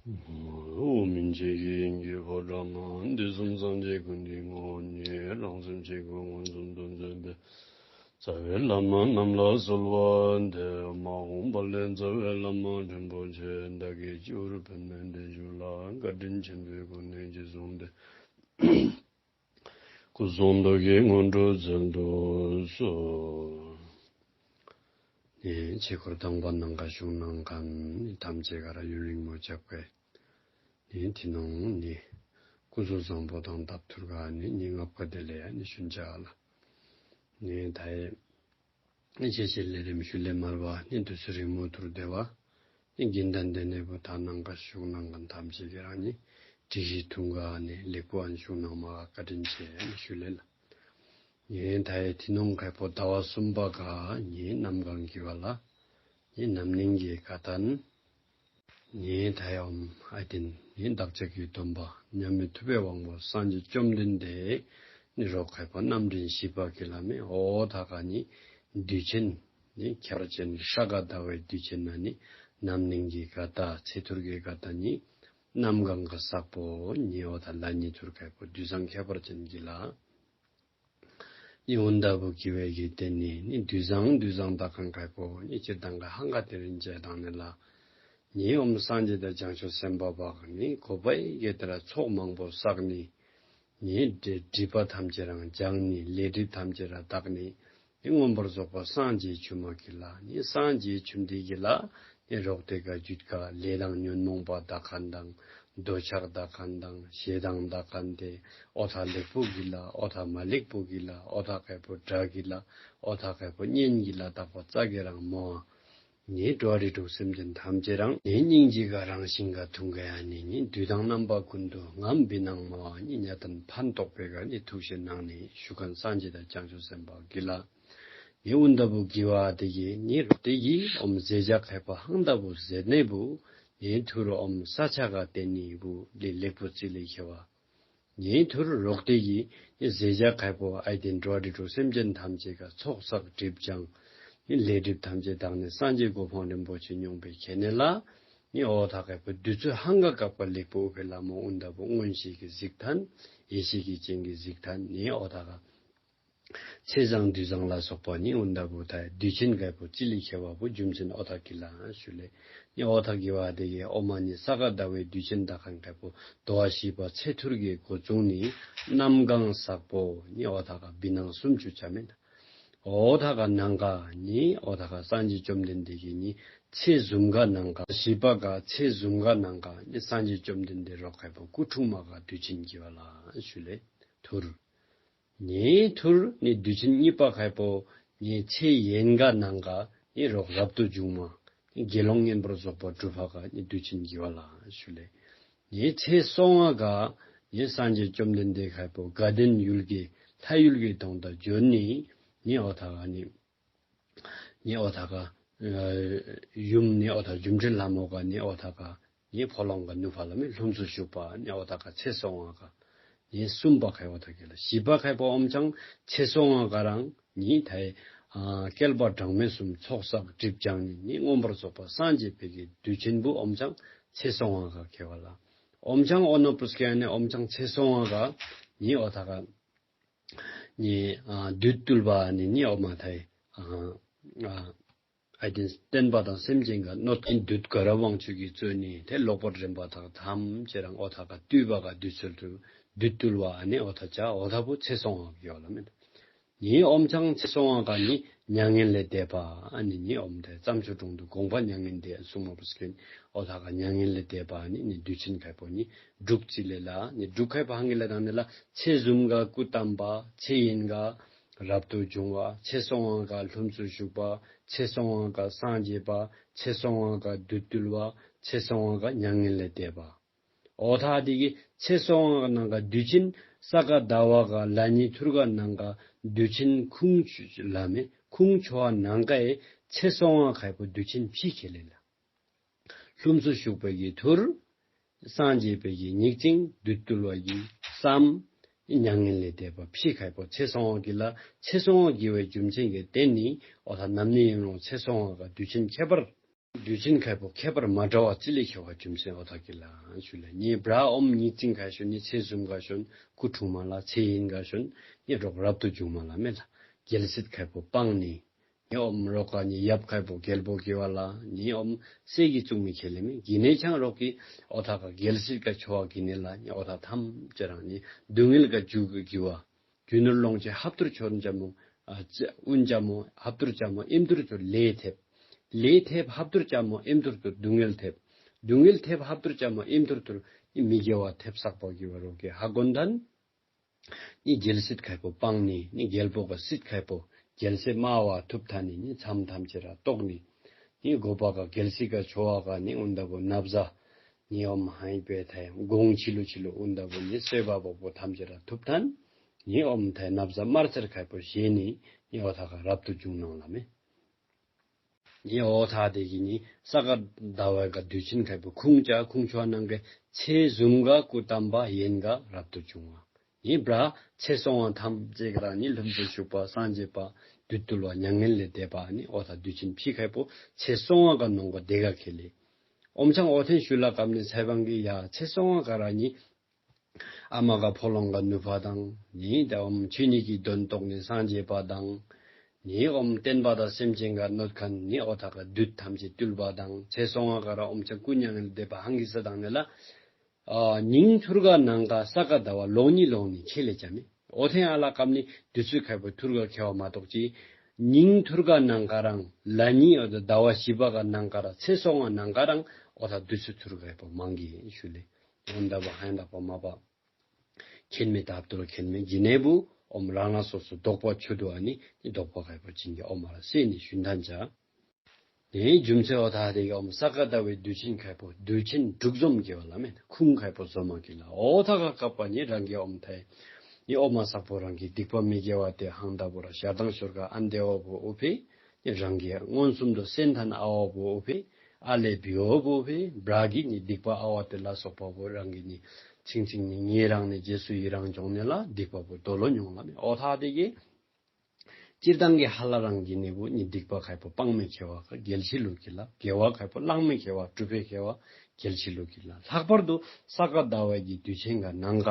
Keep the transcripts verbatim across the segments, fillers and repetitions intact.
འོག་མིན་ཆོས་ཀྱི་དབྱིངས་ཀྱི་ཕོ་བྲང་ན། དུས་གསུམ་སངས་རྒྱས་ཀུན་གྱི་ངོ་བོ་ཉིད། རང་སེམས་ཆོས་སྐུ་མངོན་སུམ་དུ་མཛད་པའི། རྩ་བའི་བླ་མ་རྣམས་ལ་གསོལ་བ་འདེབས། མ་འོངས་པ་ལ་རྩ་བའི་བླ་མ་རིན་པོ་ཆེ། བདག་གིས་སྤྱི་བོར་ཕེབས་ནས་བརྟན་བཞུགས་ལ། བཀའ་དྲིན་ཆེན་པོས་གོ་གནས་རྗེས་བཟུང་སྟེ། སྐུ་གསུང་ཐུགས་ཀྱི་སྔོན་འགྲོ་འཚལ་དུ་གསོལ། ནི་ཆོས་འཁོར་དང་པ་ནང་ཁར་བཞུགས་གནང་མཁན་ནི་ཐམས་ཅད་ཀ་ར་ཡུན་རིང་མོ་རྐྱབ་གེ། ནི་ཐི་ནོང་ནི་སྐུ་གཟུགས་བཟང་པོ་དང་སྟབས་ཐུར་ག་ནི་ཉིན་ལྔ་པ་དེ་ལས་ནི་ཞུན་ཆ་ལ། ནི་ད་ཡེ་ནི་ཆེ་ཆེ་ལས་རིམ་ཞུ་ལས་མར་བ་ནི་དུས་ཚོད་རིང་མོ་ཐུར་དེ་བ། ནི་དགེ་འདུན་འདི་ནི་བུ་ད་ནང་ཁར་བཞུགས་གནང་མཁན་ཐམས་ཅད་ཀྱི་རང་ནི་སྒྲིག་གཞི་ཐུང་ག་ནི་ལེགས་པོ་ཨན་བཞུགས་གནང་མ་བཀའ་དྲིན་ཆེ་ནི་ཞུ་ལས་ལ། ནི་ད་ཡེ་ཐི་ནོང་ཁ་པོ་ཟླ་བ་གསུམ་པ་ག་ནི་གནམ་གང་གི་བ་ལ། ནི་ནམ་ནིང་གི་ཀ་ཏན། ནི་ད་ཡེ་ཨོམ་ཨའི་ཏེན་ནི་བདག་ཅག་གི་སྟོན་པ་མཉམ་མེད་ཐུབ་པའི་དབང་པོ་སངས་རྒྱས་བཅོམ་ལྡན་འདས་ནི་རོགས་ཁ་པོ་རྣམ་འདྲེན་བཞི་པ་གི་ལ་མེ་འོ་ཐ་ག་ནི་དུས་ཆེན་ནི་ཁྱད་པར་ཅན་ས་ག་ཟླ་བའི་དུས་ཆེན་ན་ནི་ནམ་ནིང་གི་ཀ་ཏ་ཚེས་ཐུར་གི་ཀ་ཏ་ནི་གནམ་གང་ག་སག་པོ་ནི་འོ་ཐ་ལ་ནི་ཐུར་ཁ་པོ་དུས་བཟང་ཁྱད་པར་ཅན་གི་ལ། ནི་འུན་ད་བུ་གི་བའི་གི་ཏེ་ནི་ནི་དུས་བཟང་དུས་བཟང་ད་ཁང་ཁ་པོ་ནི་སྤྱིར་བཏང་ག་ཧང་ག་དེ་རིན་ཅན་དང་ནི་ལ། ནི་ཨོམ་སངས་རྒྱས་དང་བྱང་ཆུབ་སེམས་དཔའ་བག་ནི་གོ་པའི་གེ་ཏ་ར་ཚོགས་མང་པོ་བསགས་ནི། ནི་སྒྲིབ་པ་ཐམས་ཅད་རང་སྦྱང་ནི་ལས་སྒྲིབ་ཐམས་ཅད་ར་དག་ནི། ནི་མངོན་པར་རྫོགས་པ་སངས་རྒྱས་ཆུ་མ་གི་ལ། ནི་སངས་རྒྱས་ཆུ་འདི་གི་ལ། ནི་རོགས་ཏེ་ག་རྒྱུད་ཀ་ལས་དང་ཉོན་མོངས་པ་དག་ཁན་དང་འདོད་ཆགས་དག་ཁན་དང་ཞེ་སྡང་དག་ཁན་ཏེ་འོ་ཐ་ལེགས་པོ་གི་ལ་འོ་ཐ་མ་ལེགས་པོ་གི་ལ་འོ་ཐ་ཁ་པོ་དགྲ་གི་ལ་འོ་ཐ་ཁ་པོ་གཉེན་གི་ལ་དག་པ་རྩ་གི་རང་མོ། ནི་འགྲོ་བ་རིགས་དྲུག་སེམས་ཅན་ཐམས་ཅད་རང་ནི་སྙིང་རྗེ་ག་རང་བཞིན་ག་ཐུང་ག་ཡ་ནི་ནི་དུས་དང་རྣམ་པ་ཀུན་ཏུ་ངམ་བི་ནང་མ་བ་ནི་ཉ་ཏན་ཕན་ཐོགས་པའི་ག་ནི་ཐུགས་བཞེད་གནང་ནི་ཞུ་ཁན་སངས་རྒྱས་དང་བྱང་ཆུབ་སེམས་དཔའ་གི་ལ། ནི་འུན་ད་བུ་གི་བ་ཏེ་གི་ནི་རོགས་ཏེ་གི་ཨོམ་ཟེ་ཇ་ཁ་པོ་ཧང་ད་བུ་ཟེ་ནེ་བུ་ནི་ཐུར་ཨོམ་ས་ཆ་ག་ཏེ་ནི་བུ་ལེ་ལེགས་པོ་རྩི་ལེ་ཁེ་བ། ནི་ཐུར་རོགས་ཏེ་གི་ནི་ཟེ་ཇ་ཁ་པོ་ཨའི་ཏེན་འགྲོ་བ་རིགས་དྲུག་སེམས་ཅན་ཐམས་ཅད་ག་ཚོགས་བསགས་སྒྲིབ་སྦྱང་ནི་ལས་སྒྲིབ་ཐམས་ཅད་དག་ནི་སངས་རྒྱས་གོ་འཕང་རིན་པོ་ཆེ་མྱོང་པའི་ཁེ་ནེ་ལ། ནི་འོ་ཐ་ཁ་པོ་དུས་ཚོད་ཧང་ག་སྐབས་ཀ་ལེགས་པོ་འུ་ཕེ་ལ་མོ་འུན་ད་བུ་མངོན་ཤེས་ཀྱི་གཟིགས་ཐན་ཡེ་ཤེས་ཀྱི་སྤྱན་གྱི་གཟིགས་ཐན་ནི་འོ་ཐ་ཁ། ཚེས་བཟང་དུས་བཟང་ལ་སོགས་པ་ནི་འུན་ད་བུ་ད་དུས་ཆེན་ཁ་པོ་རྩི་ལེ་ཁེ་བ་བུ་རྒྱུ་མཚན་འོ་ཐ་གི་ལ་ཞུ་ལེ། ནི་འོ་ཐ་གི་བ་ཏེ་གི་ཨོ་མ་ནི་ས་ག་ཟླ་བའི་དུས་ཆེན་ད་ཁང་ཁ་པོ་དོ་བ་བཞི་པ་ཚེས་ཐུར་གི་འགོ་བཙུགས་ནི་གནམ་གང་སག་པོ་ནི་འོ་ཐ་ག་བི་ནང་སུམ་ཅུ་ཆ་མེད། འོ་ཐ་ག་ནང་ག་ནི་འོ་ཐ་ག་སངས་རྒྱས་བཅོམ་ལྡན་འདས་ཀྱི་ནི་ཚེས་བཟུམ་ག་ནང་ག་བཞི་པ་ག་ཚེས་བཟུམ་ག་ནང་ག་ནི་སངས་རྒྱས་བཅོམ་ལྡན་འདས་རོགས་ཁ་པོ་སྐུ་འཁྲུངས་མ་ག་དུས་ཆེན་གི་བ་ལ་ཞུ་ལེ། ཐུར། ནི་ཐུར་ནི་དུས་ཆེན་གཉིས་པ་ཁ་པོ་ནི་ཚེས་ཡན་ག་ནང་ག་ནི་རོགས་རབ་ཏུ་བྱུང་མ་ནི་དགེ་སློང་མངོན་པར་རྫོགས་པ་གྲུབ་པ་ག་ནི་དུས་ཆེན་གི་བ་ལ་ཞུ་ལེ། ནི་ཚེས་སོང་བ་ག་ནི་སངས་རྒྱས་བཅོམ་ལྡན་འདས་ཁ་པོ་དགའ་ལྡན་ཡུལ་གྱི་ལྷ་ཡུལ་གྱི་དོང་དུ་བྱོན་ནི་ནི་འོ་ཐ་ག་ནི་ནི་འོ་ཐ་ག་ཡུམ་ནི་འོ་ཐ་སྒྱུ་འཕྲུལ་ལྷ་མོ་ག་ནི་འོ་ཐ་ག་ནི་ཕོ་ལོང་ག་ནུ་ཕ་ལ་མི་ལྷུམས་སུ་ཞུགས་པ་ནི་འོ་ཐ་ག་ཚེས་སོང་བ་ག་ནི་གསུམ་པ་ཁ་འོ་ཐ་གི་ལ། བཞི་པ་ཁ་པོ་ཨོམ་ཅང་ཚེས་སོང་བ་ག་རང་ནི་ཐའི་ཨ་བསྐལ་པ་གྲངས་མེད་གསུམ་ཚོགས་བསགས་སྒྲིབ་སྦྱང་ནི་ནི་མངོན་པར་རྫོགས་པ་སངས་རྒྱས་པའི་གི་དུས་ཆེན་བུ་ཨོམ་ཅང་ཚེས་སོང་བ་ག་ཁེ་བ་ལ། ཨོམ་ཅང་ཨོ་ནོ་པུས་ཀ་ནི་ཨོམ་ཅང་ཚེས་སོང་བ་ག་ནི་འོ་ཐ་ག་ནི་ཨ་བདུད་བཏུལ་བ་ནི་ནི་ཨོ་མ་ཐའི་ཨ་ཨ་ཨའི་ཏེན་བསྟན་པ་དང་སེམས་ཅན་ག་གནོད་ཀྱིན་བདུད་དགའ་རབ་དབང་ཕྱུག་གིས་གཙོས་ནི་ཏེ་ལོག་པར་འདྲེན་པ་དག་ཐམས་ཅད་རང་འོ་ཐ་ག་བཏུལ་བ་ག་བདུད་ཚུལ་དུ་བདུད་བཏུལ་བ་ཨ་ནི་འོ་ཐ་ཅ་འོ་ཐ་བུ་ཚེས་སོང་བ་གི་ཡོ་ལ་མེད། ནི་ཨོམ་ཅང་ཚེས་སོང་བ་ག་ནི་མྱ་ངན་ལས་འདས་པ་ཨ་ནི་ནི་ཨོམ་ཏེ་རྩྭ་མཆོག་གྲོང་དུ་དགོངས་པ་མྱ་ངན་འདས་གསུངས་མ་པུས་ཀིན་འོ་ཐ་ག་མྱ་ངན་ལས་འདས་པ་ཨ་ནི་ནི་དུས་ཆེན་ཁ་པོ་ནི་དྲུག་རྩི་ལེ་ལ། ནི་དྲུག་ཁ་པོ་ཧང་གི་ལ་དང་ནི་ལ་ཚེས་བཟུམ་ག་སྐུ་བལྟམས་པ་ཚེས་ཡན་ག་རབ་ཏུ་བྱུང་བ། ཚེས་སོང་བ་ག་ལྷུམས་སུ་ཞུགས་པ། ཚེས་སོང་བ་ག་སངས་རྒྱས་པ། ཚེས་སོང་བ་ག་བདུད་བཏུལ་བ། ཚེས་སོང་བ་ག་མྱ་ངན་ལས་འདས་པ། འོ་ཐ་དེ་གི་ཚེས་སོང་བ་ག་ནང་ག་དུས་ཆེན་ས་ག་ཟླ་བ་ག་ལ་ནི་ཐུར་ག་ནང་ག་དུས་ཆེན་ཁུངས་ཆོ་ལ་མེ་ཁུངས་ཆོ་བ་ནང་ག་ཨེ་ཚེས་སོང་བ་ཁ་པོ་དུས་ཆེན་ཕྱི་ཁེ་ལེ་ལ། ལྷུམས་སུ་ཞུགས་པའི་གི་ཐུར། སངས་རྒྱས་པའི་གི་ཉིག་ཅིང་བདུད་བཏུལ་བ་གི་བསམ། མྱ་ངན་ལས་འདས་པ་ཕྱི་ཁ་པོ་ཚེས་སོང་བ་གི་ལ། ཚེས་སོང་བ་གི་བའི་རྒྱུ་མཚན་གི་བརྟེན་ནི་འོ་ཐ་ནམ་ནི་ཡིན་རུང་ཚེས་སོང་བ་ག་དུས་ཆེན་ཁྱད་པར་ དུས་ཆེན་ཁ་ཕོ་ཁྱད་པར་མ་འདྲཝ་ཅིག་ལས་ཁྱད་པར་རྒྱུ་མཚན་ཨོ་ཐ་གི་ལ་ཞུ་ལེ། ནི་བྲ་ཨོམ་ཉིག་ཙིང་ག་ཤོན་ནི་ཚེ་ཟུམ་ག་ཤོན་སྐུ་འཁྲུངས་མ་ལ་ཚེ་ཡིན་ག་ཤོན་ནི་རོག་རབ་ཏུ་བྱུང་མ་ལ་མེ་ལ། རྒྱལ་སྲིད་ཁ་ཕོ་སྤང་ནི། ནི་ཨོམ་རོག་ག་ནི་ཡབ་ཁ་ཕོ་རྒྱལ་པོ་གི་བ་ལ་ནི་ཨོམ་སྲས་ཀྱི་བཙུགས་མི་ཁེ་ལེ་མེ་གི་ནེ་ཆང་རོག་གི་ཨོ་ཐ་ག་རྒྱལ་སྲིད་ག་ཆོ་བ་གི་ནེ་ལ་ནི་ཨོ་ཐ་ཐམས་ཅད་རང་ནི་སྡུག་བསྔལ་ག་འཇུག་གི་གི་བ། རྒྱུ་ནོར་ལོངས་སྤྱོད་ཧབ་ཏུར་ཆོར་འཇམ་མོ། ཨ་ཙ་ཨུན་འཇམ་མོ་ཧབ་ཏུར་འཇམ་མོ་ཨིམ་ཏུར་ཏུར་ལེ་ཐེབ། ལེ་ཐེབ་ཧབ་ཏུར་འཇམ་མོ་ཨིམ་ཏུར་ཏུར་སྡུག་བསྔལ་ཐེབ། སྡུག་བསྔལ་ཐེབ་ཧབ་ཏུར་འཇམ་མོ་ཨིམ་ཏུར་ཏུར་ནི་མི་དགེ་བ་ཐེབ་བསགས་པ་གི་བ་རོག་གི་ཧ་གོན་ཐན། ནི་རྒྱལ་སྲིད་ཁ་ཕོ་སྤང་ནི་ནི་རྒྱལ་པོ་ག་སྲིད་ཁ་ཕོ་རྒྱལ་སྲིད་དམའ་བ་ཐུབ་ཐ་ནི་ནི་མཚམས་ཐམས་ཅད་ར་རྟོགས་ནི། ནི་གོ་པ་ག་རྒྱལ་སྲིད་ག་ཆོ་བ་ག་ནི་ཨུན་ད་བུ་ནབ་ཟ། ནི་ཨོམ་ཧའི་པེ་ཐའི་གོང་ཆི་ལུ་ཆི་ལུ་ཨུན་ད་བུ་ནི་སོ་བ་བོ་བོ་ཐམས་ཅད་ར་ཐུབ་ཐན། ནི་ཨོམ་ཐའི་ནབ་ཟ་དམར་སེར་ཁ་ཕོ་ཞེ་ནི་ནི་ཨོ་ཐ་ག་རབ་ཏུ་བྱུང་ནང་ལ་མེ། ནི་ཨོ་ཐ་དེ་གི་ནི་ས་ག་ཟླ་བའི་ག་དུས་ཆེན་ཁ་ཕོ་ཁུང་ཅ་ཁུང་ཆོ་ནང་གི་ཚེ་ཟུམ་ག་སྐུ་བལྟམས་པ་ཡན་ག་རབ་ཏུ་བྱུང་བ། ནི་བྲ་ཚེ་སོང་བ་ཐམས་ཅད་ག་ར་ནི་ལྷུམས་སུ་ཞུགས་པ་སངས་རྒྱས་པ་བདུད་འདུལ་བ་མྱ་ངན་ལས་འདས་པ་ནི་ཨོ་ཐ་དུས་ཆེན་ཕི་ཁ་ཕོ་ཚེ་སོང་བ་ག་ནོང་ག་དེ་ག་ཁེ་ལེ། ཨོམ་ཆང་ཨོ་ཐེན་ཞུ་ལ་ཀམ་ནི་ཚེ་བང་གི་ཡ་ཚེ་སོང་བ་ག་ར་ནི་ཨ་མ་ག་ཕོ་ལོང་ག་ནུ་ཕ་དང་ནི་ད་ཨོམ་ཆོས་ཉིད་ཀྱི་དོན་རྟོགས་ནི་སངས་རྒྱས་པ་དང་ནི་ཨོམ་བསྟན་པ་དང་སེམས་ཅན་ག་གནོད་མཁན་ནི་ཨོ་ཐ་ག་བདུད་ཐམས་ཅད་བཏུལ་བ་དང་ཚེ་སོང་བ་ག་ར་ཨོམ་ཆང་སྐུ་མྱ་ངན་ལས་འདས་པ་ཧང་གི་ས་དང་ནི་ལ། ཨ་ཉིན་ཐུར་ག་ནང་ག་ས་ག་ཟླ་བ་ལོང་ཉི་ལོང་ནི་ཁེ་ལེ་ཅ་མེ། ཨོ་ཐེན་ཨ་ལ་ཀམ་ནི་དུས་ཚོད་ཁ་ཕོ་ཐུར་ག་ཁེ་བ་མ་གཏོགས་ཅི། ཉིན་ཐུར་ག་ནང་ག་རང་ལ་ཉི་ཨོ་ད་ཟླ་བ་བཞི་པ་ག་ནང་ག་ར་ཚེ་སོང་བ་ནང་ག་རང་ཨོ་ཐ་དུས་ཚོད་ཐུར་ག་ཕོ་མང་གི་ཞུ་ལེ། ཨོན་ད་བ་ཧན་ད་བ་མ་པ། ཁེན་མེ་ད་ཏུར་ཁེན་མེ་གི་ནེ་བུ་ཨོམ་རང་རང་སོ་སོ་དོགས་པ་ཆུ་དུ་ཨ་ནི་དོགས་པ་ཁ་ཕོ་ཅིན་གི་ཨོ་མ་ར་སེ་ནི་ཞུན་ཐན་ཅ། ནི་རྒྱུ་མཚན་ཨོ་ཐ་དེ་གི་ཨོམ་ས་ག་ཟླ་བའི་དུས་ཆེན་ཁ་ཕོ་དུས་ཆེན་དྲུག་འཛོམས་གི་བ་ལ་མེ་ཁུང་ཁ་ཕོ་འཛོམས་མ་གི་ལ་ཨོ་ཐ་ག་ཀ་པ་ནི་རང་གི་ཨོམ་ཐའི་ནི་ཨོ་མ་ས་ཕོ་རང་གི་སྡིག་པ་མི་དགེ་བ་དེ་ཧང་ད་བུ་ར་ཤར་དང་ཤོར་ག་ཨན་དེ་བ་བུ་ཨོ་ཕེ་ནི་རང་གི་མངོན་སུམ་དུ་སེན་ཐན་ཨ་བ་བུ་ཨོ་ཕེ་ཨ་ལེ་བི་ཨོ་བུ་ཨོ་ཕེ་བྲ་གི་ནི་སྡིག་པ་ཨ་བ་དེ་ལ་སོགས་པ་བུ་རང་གི་ནི་ཚིང་ཚིང་ནི་ངེ་རང་ནི་རྗེས་སུ་ཡི་རང་འབྱུང་ནི་ལ་སྡིག་པ་བུ་དོ་ལོ་མྱོང་ལ་མེ་ཨོ་ཐ་དེ་གི། སྤྱིར་བཏང་གི་ཧ་ལ་རང་གི་ནི་བུ་ནི་སྡིག་པ་ཁ་ཕོ་སྤང་མེ་ཁེ་བ་ག་རྒྱལ་སྲིད་ལུ་གི་ལ་དགེ་བ་ཁ་ཕོ་བླང་མེ་ཁེ་བ་གྲུབ་པེ་ཁེ་བ་རྒྱལ་སྲིད་ལུ་གི་ལ་ལྷག་པར་དུ་ས་ག་ཟླ་བའི་གི་དུས་ཆེན་ག་ནང་ག་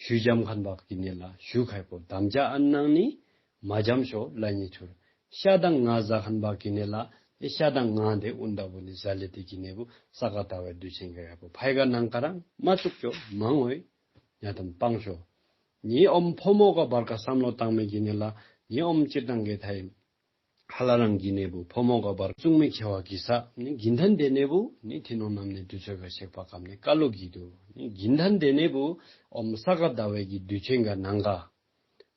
ཞུ་འཇམ་ཁན་བག་གི་ནི་ལ་ཞུ་ཁ་ཕོ་དམ་བཅའ་ཨན་ནང་ནི་མ་འཇམ་ཤོ་ལ་ཉི་ཐུར། ཤ་དང་ང་ཟ་ཁན་བག་གི་ནི་ལ་ཤ་དང་ང་དེ་ཨུན་ད་བུ་ནི་ཟ་ལེ་དེ་གི་ནི་བུ་ས་ག་ཟླ་བའི་དུས་ཆེན་ག་ཡ་བུ་ཕའི་ག་ནང་ག་རང་མ་བཙུགས་ཅོ་མང་ངོས་ཉ་དམ་སྤང་ཤོ། ནི་ཨོམ་ཕོ་མོ་ག་བར་ག་བསམ་བློ་བཏང་མེ་གི་ནི་ལ་ནི་ཨོམ་སྤྱིར་བཏང་གི་ཐའི་ཧ་ལ་རང་གི་ནི་བུ་ཕོ་མོ་ག་བར་བཙུགས་མེ་ཁེ་བ་གི་ས་ནི་གིན་ཐན་དེ་ནི་བུ་ནི་ཐི་ནོང་ནམ་ནི་དུས་ཚོད་ག་ཤེག་པ་ཀམ་ནི་ཀ་ལོ་གི་དུ་ནི་གིན་ཐན་དེ་ནི་བུ་ཨོམ་ས་ག་ཟླ་བའི་གི་དུས་ཆེན་ག་ནང་ག་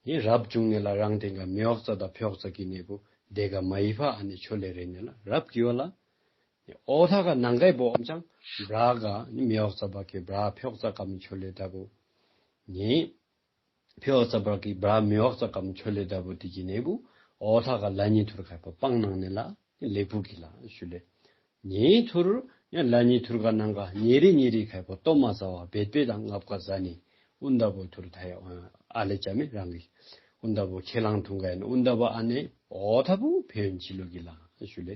ནི་རབ་བྱུང་ནི་ལ་རང་དེ་ག་མེ་འོག་ཙ་དང་ཕེ་འོག་ཙ་གི་ནི་བུ་དེ་ག་མ་ཡི་ཕ་ཨ་ནི་ཆོ་ལེ་རེ་ནི་ལ་རབ་གི་བ་ལ། ནི་ཨོ་ཐ་ག་ནང་གའི་བུ་ཨོམ་ཅང་བྲ་ག་ནི་མེ་འོག་ཙ་བག་གི་བྲ་ཕེ་འོག་ཙ་ཀམ་ཆོ་ལེ་ད་བུ། ནི་ཕེ་འོག་ཙ་བག་གི་བྲ་མེ་འོག་ཙ་ཀམ་ཆོ་ལེ་ད་བུ་དེ་གི་ནི་བུ་ཨོ་ཐ་ག་ལ་ཉི་ཐུར་ཁ་ཕོ་སྤང་ནང་ནི་ལ་ནི་ལེགས་པོ་གི་ལ་ཞུ་ལེ། ཉེ་ཐུར་ཡང་ལ་ཉེ་ཐུར་ག་ནང་ག་ཉེ་རི་ཉེ་རི་ཁ་ཕོ་ལྟོ་མ་ཟ་བ་བེད་པེ་དང་ལྔ་པ་ག་ཟ་ནི། ཨུན་ད་བུ་ཐུར་ཐ་ཡ་ཨ་ལེ་ཅ་མེ་རང་གི། ཨུན་ད་བུ་ཁས་བླངས་ཐུང་ག་ཡ་ནི་ཨུན་ད་བུ་ཨ་ནེ་ཨོ་ཐ་བུ་ཕན་ཡོན་ཆི་ལུ་གི་ལ་ཞུ་ལེ།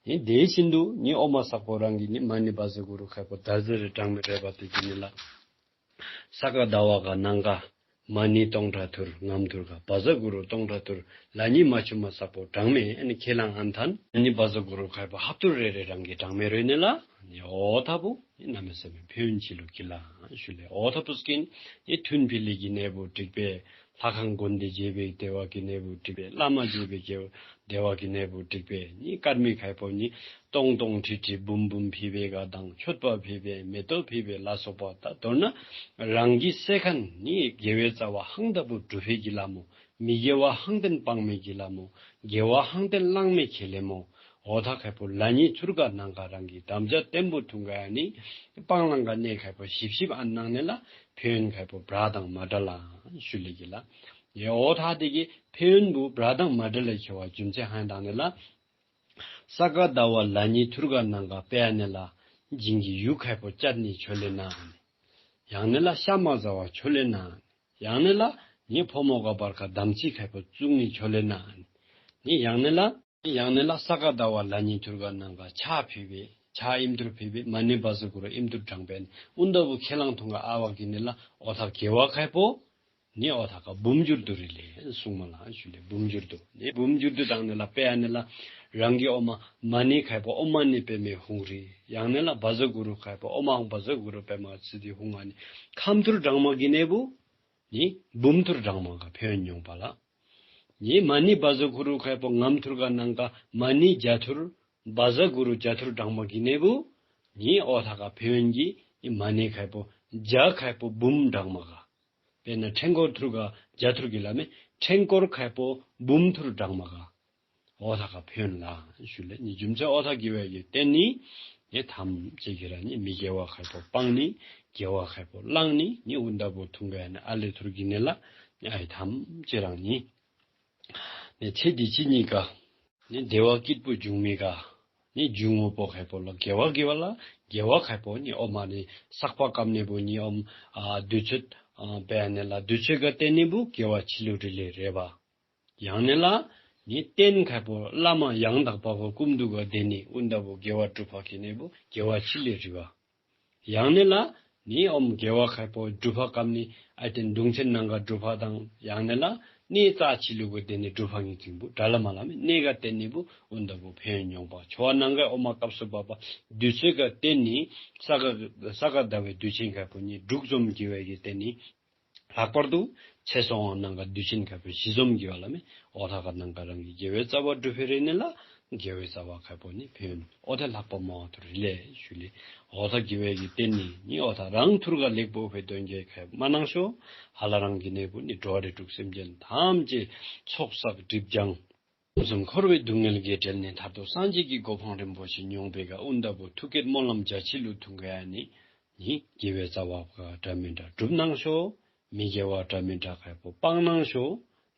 ཡང་དེ་བཞིན་དུ་ནི་ཨོ་མ་སག་པོ་རང་གི་ནི་མ་ཎི་བཛྲ་གུ་རུ་ཁ་ཕོ་དར་ཟེར་རི་གྲངས་མེད་རེ་བ་དེ་གི་ནི་ལ། ས་ག་ཟླ་བ་ག་ནང་ག་མ་ཎི་སྟོང་ཕྲག་ཐུར་ངམ་ཐུར་ག་བཛྲ་གུ་རུ་སྟོང་ཕྲག་ཐུར་ལ་ནི་མ་ཆུ་མ་སག་པོ་གྲངས་མེད་ཨ་ནི་ཁས་བླངས་ཨན་ཐན་ཨ་ནི་བཛྲ་གུ་རུ་ཁ་ཕོ་ཧབ་ཐུར་རེ་རེ་རང་གི་གྲངས་མེད་རེ་ནི་ལ་ནི་ཨོ་ཐ་བུ་ནི་གནམ་མེད་ས་མེད་ཕན་ཡོན་ཆི་ལུ་གི་ལ་ཞུ་ལེ། ཨོ་ཐ་བུ་སྐྱིན་ནི་ཐུན་ཕི་ལི་གི་ནེ་བུ་དྲིག་པེ་ལྷ་ཁང་དགོན་སྡེ་རྗེ་བའི་དེ་བ་གི་ནེ་བུ་དྲིག་པེ་བླ་མ་རྗེ་བའི་དེ་བ་གི་ནེ་བུ་དྲིག་པེ་ནི་ཀར་མི་ཁ་ཕོ་ནི་སྟོང་སྟོང་ཁྲི་ཁྲི་འབུམ་འབུམ་ཕི་བེ་ག་དང་མཆོད་པ་ཕི་བེ་མེ་ཏོག་ཕི་བེ་ལ་སོགས་པ་ད་མདོར་ན་རང་གི་སེ་ཁན་ནི་དགེ་བའི་རྩ་བ་ཧང་ད་བུ་གྲུབ་ཕི་གི་ལ་མོ། མི་དགེ་བ་ཧང་ཏེན་སྤང་མི་གི་ལ་མོ། དགེ་བ་ཧང་ཏེན་བླང་མི་ཁེ་ལེ་མོ། ཨོ་ཐ་ཁ་ཕོ་ལ་ནི་ཐུར་ག་ནང་ག་རང་གི་དམ་བཅའ་བརྟན་པོ་ཐུང་ག་ཡ་ནི་སྤང་བླང་ག་ནེ་ཁ་ཕོ་ཞིབ་ཞིབ་ཨན་ནང་ནེ་ལ་ཕན་ཡོན་ཁ་ཕོ་བྲ་དང་མ་བྲ་ལ་ཞུ་ལེ་གི་ལ། ཡ་ཨོ་ཐ་དེ་གི་ཕན་ཡོན་བུ་བྲ་དང་མ་བྲ་ལ་ཁེ་བ་རྒྱུ་མཚན་ཧང་དང་ནེ་ལ། ས་ག་ཟླ་བ་ལ་ནི་ཐུར་ག་ནང་ག་པེ་ཡ་ནེ་ལ་བྱིན་གི་ཡུག་ཁ་ཕོ་བཅད་ནི་ཆོ་ལེ་ན། ཡང་ནེ་ལ་ཤ་མ་ཟ་བ་ཆོ་ལེ་ན། ཡང་ནེ་ལ་ནི་ཕོ་མོ་ག་བར་ག་དམ་ཚིག་ཁ་ཕོ་བཙུགས་ནི་ཆོ་ལེ་ན། ནི་ཡང་ནེ་ལ་ ཡང་ན་ལགས་ས་ག་ཟླ་བ་ལ་ཉིན་ཐུར་ག་ནང་ག་ཕྱག་ཕུལ་བའི་ཕྱག་ཨིནམ་ཐུར་ཕུལ་བའི་མ་ཎི་བཛྲ་གུ་རུ་ཨིནམ་ཐུར་བགྲངས་པས་ནི། འོ་ད་བུ་ཁས་བླངས་ཐུང་ག་ཨ་བ་གི་ནི་ལགས་འོ་ཐ་དགེ་བ་ཁ་ཕོ་ནི་འོ་ཐ་ག་འབུམ་འགྱུར་དུ་རི་ལས་གསུངས་མ་ལགས་ཞུ་ལས། འབུམ་འགྱུར་དུ་ནི་འབུམ་འགྱུར་དུ་དང་ནི་ལགས་དཔེ་ཨ་ནི་ལགས་རང་གི་འོ་མ་མ་ཎི་ཁ་ཕོ་ཨོཾ་མ་ཎི་པདྨེ་ཧཱུྃ་རི། ཡང་ན་ལགས་བཛྲ་གུ་རུ་ཁ་ཕོ་ཨོཾ་ཨཱཿཧཱུྃ་བཛྲ་གུ་རུ་པདྨ་སིདྡྷི་ཧཱུྃ་ཨ་ནི་ཁམས་ཐུར་བགྲངས་མ་གི་ནི་བུ་ནི་འབུམ་ཐུར་བགྲངས་མ་ག་ཕན་ཡོན་མྱོང་པ་ལགས། ནི་མ་ཎི་བཛྲ་གུ་རུ་ཁ་ཕོ་ངམ་ཐུར་ག་ནང་ག་མ་ཎི་བརྒྱ་ཐུར་བཛྲ་གུ་རུ་བརྒྱ་ཐུར་བགྲངས་མ་གི་ནི་བུ་ནི་འོ་ཐ་ག་ཕན་ཡོན་གི་ནི་མ་ཎི་ཁ་ཕོ་བརྒྱ་ཁ་ཕོ་འབུམ་བགྲངས་མ་ག། དཔེར་ན་ཕྲེང་སྐོར་ཐུར་ག་བརྒྱ་ཐུར་གི་ལ་མེ་ཕྲེང་སྐོར་ཁ་ཕོ་འབུམ་ཐུར་བགྲངས་མ་ག། འོ་ཐ་ག་ཕན་ལགས་ཞུ་ལས། ནི་རྒྱུ་མཚན་འོ་ཐ་དགེ་བའི་གི་རྟེན་ནི་ནི་ཐམས་ཅད་ཀྱི་ར་ནི་མི་དགེ་བ་ཁ་ཕོ་སྤང་ནི་དགེ་བ་ཁ་ཕོ་བླང་ནི་ནི་འོ་ད་བུ་ཐུང་ག་ཡ་ནི་ཨ་ལེ་ཐུར་གི་ནི་ལགས་ནི་ཨའི་ཐམས་ཅད་རང་ནི་ནི་ཚེ་འདི་ཕྱི་གཉིས་ཀ་ནི་བདེ་བ་སྐྱིད་པོ་འབྱུང་མི་ག་ནི་འབྱུང་ངོ་པོ་ཁ་ཕོ་ལགས་དགེ་བ་དགེ་བ་ལགས་དགེ་བ་ཁ་ཕོ་ནི་འོ་མ་ནི་བསགས་པ་སྐམ་ནི་བུ་ནི་འོ་མ་ཨ་དུས་ཚོད་ཨ་དཔེ་ཨ་ནི་ལགས་དུས་ཚོད་ག་བརྟེན་ནི་བུ་དགེ་བ་ཕྱི་ལུ་རི་ལས་རེ་བ། ཡང་ན་ལགས་ནི་རྟེན་ཁ་ཕོ་བླ་མ་ཡང་དག་པ་བོ་སྐུ་མདུན་ག་བརྟེན་ནི་འོ་ད་བུ་དགེ་བ་སྒྲུབ་པ་གི་ནི་བུ་དགེ་བ་ཕྱི་ལས་རི་བ། ཡང་ན་ལགས་ནི་འོ་མ་དགེ་བ་ཁ་ཕོ་སྒྲུབ་པ་སྐམ་ནི་ཨའི་ཏེན་གདུང་ཆེན་ནང་ག་སྒྲུབ་པ་དང་ཡང་ན་ལགས་ནི་རྩ་ཕྱི་ལུ་ག་བརྟེན་ནི་སྒྲུབ་པ་ངེས་ཅན་བུ་དྲ་ལ་མ་ལ་མེ་གནས་ག་བརྟེན་ནི་བུ་འོ་ད་བུ་ཕན་ཡོན་མྱོང་པ། ཆོ་བ་ནང་ག་འོ་མ་སྐབས་སུ་བབ་པ་དུས་ཚོད་ག་བརྟེན་ནི་ས་ག་ས་ག་ཟླ་བའི་དུས་ཆེན་ཁ་ཕོ་ནི་དྲུག་འཛོམས་དགེ་བའི་གི་རྟེན་ནི། ལྷག་པར་དུ་ཚེས་བཟང་བ་ནང་ག་དུས་ཆེན་ཁ་ཕོ་བཞི་འཛོམས་དགེ་བ་ལ་མེ་འོ་ཐ་ག་ནང་ག་རང་གི་དགེ་བའི་རྩ་བ་སྒྲུབ་པའི་རེ་ནི་ལགས་དགེ་བའི་རྩ་བ་ཁ་ཕོ་ནི་ཕན་ཡོན་འོ་ཐ་ལྷག་པ་མ་བ་ཐུར་རི་ལས་ཞུ་ལས། འོ་ཐ་དགེ་བའི་གི་རྟེན་ནི་ནི་འོ་ཐ་རང་ཐུར་ག་ལེགས་པོ་ཕེ་དོན་གྱི་ཁ་མ་གནང་ཤོ་ཧ་ལ་རང་གི་ནི་བུ་ནི་འགྲོ་བ་རིགས་དྲུག་སེམས་ཅན་ཐམས་ཅད་ཚོགས་བསགས་སྒྲིབ་སྦྱང་། ཕུན་སུམ་འཁོར་བའི་སྡུག་བསྔལ་གྱིས་བྲལ་ནས་མཐར་ཐུག་སངས་རྒྱས་ཀྱི་གོ་འཕང་རིན་པོ་ཆེ་མྱོང་པའི་ག་འོ་ད་བུ་ཐུགས་བསྐྱེད་སྨོན་ལམ་རྒྱ་ཆེ་ལུ་ཐུང་ག་ཡ་ནི་ནི་དགེ་བའི་རྩ་བ་ག་འདྲ་མི་འདྲ་སྒྲུབ་གནང་ཤོ། མི་དགེ་བ་འདྲ་མི་འདྲ་ཁ་ཕོ་སྤང་གནང་ཤོ།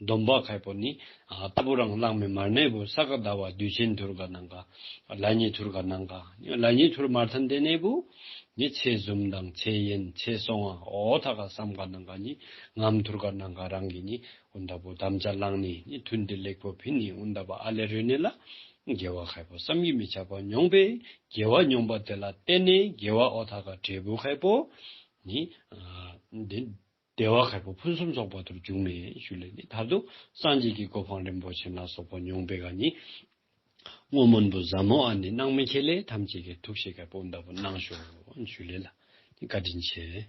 སྡོམ་པ་ཁ་ཕོ་ནི་ཨ་ད་བུ་རང་བླངས་མི་མར་ནི་བུ་ས་ག་ཟླ་བ་དུས་ཆེན་ཐུར་ག་ནང་ག་ལ་ཉིན་ཐུར་ག་ནང་ག་ལ་ཉིན་ཐུར་མར་ཐན་དེ་ནི་བུ་ནི་ཚེས་བཟུམ་དང་ཚེས་ཡན་ཚེས་སོང་ང་འོ་ཐ་ག་བསམ་ག་ནང་ག་ནི་ངམ་ཐུར་ག་ནང་ག་རང་གི་ནི་འོ་ད་བུ་དམ་བཅའ་བླངས་ནི་ནི་ཐུན་དེ་ལེགས་པོ་ཕིན་ནི་འོ་ད་བུ་ཨ་ལེ་རི་ནི་ལགས་དགེ་བ་ཁ་ཕོ་བསམ་གྱིས་མི་ཁྱབ་པ་མྱོང་པས། དགེ་བ་མྱོང་པ་དེ་ལ་བརྟེན་ནས་དགེ་བ་འོ་ཐ་ག་འབྲས་བུ་ཁ་ཕོ་ནི་ཨ་དེ་བདེ་བ་ཁ་ཕོ་ཕུན་སུམ་ཚོགས་པ་ཐུར་འབྱུང་མི་ཞུ་ལས་ནི་མཐར་ཐུག་སངས་རྒྱས་ཀྱི་གོ་འཕང་རིན་པོ་ཆེ་ལ་སོགས་པ་མྱོང་པའི་ག་ནི་བསྔོ་སྨོན་བུ་ཟབ་མོ་ཨ་ནི་གནང་མི་ཁེ་ལས་ཐམས་ཅད་ཀྱི་ཐུགས་བཞེད་ཁ་ཕོ་འོ་ད་བུ་གནང་ཤོ་ཞུ་ལས་ལགས་ནི་བཀའ་དྲིན་ཆེ།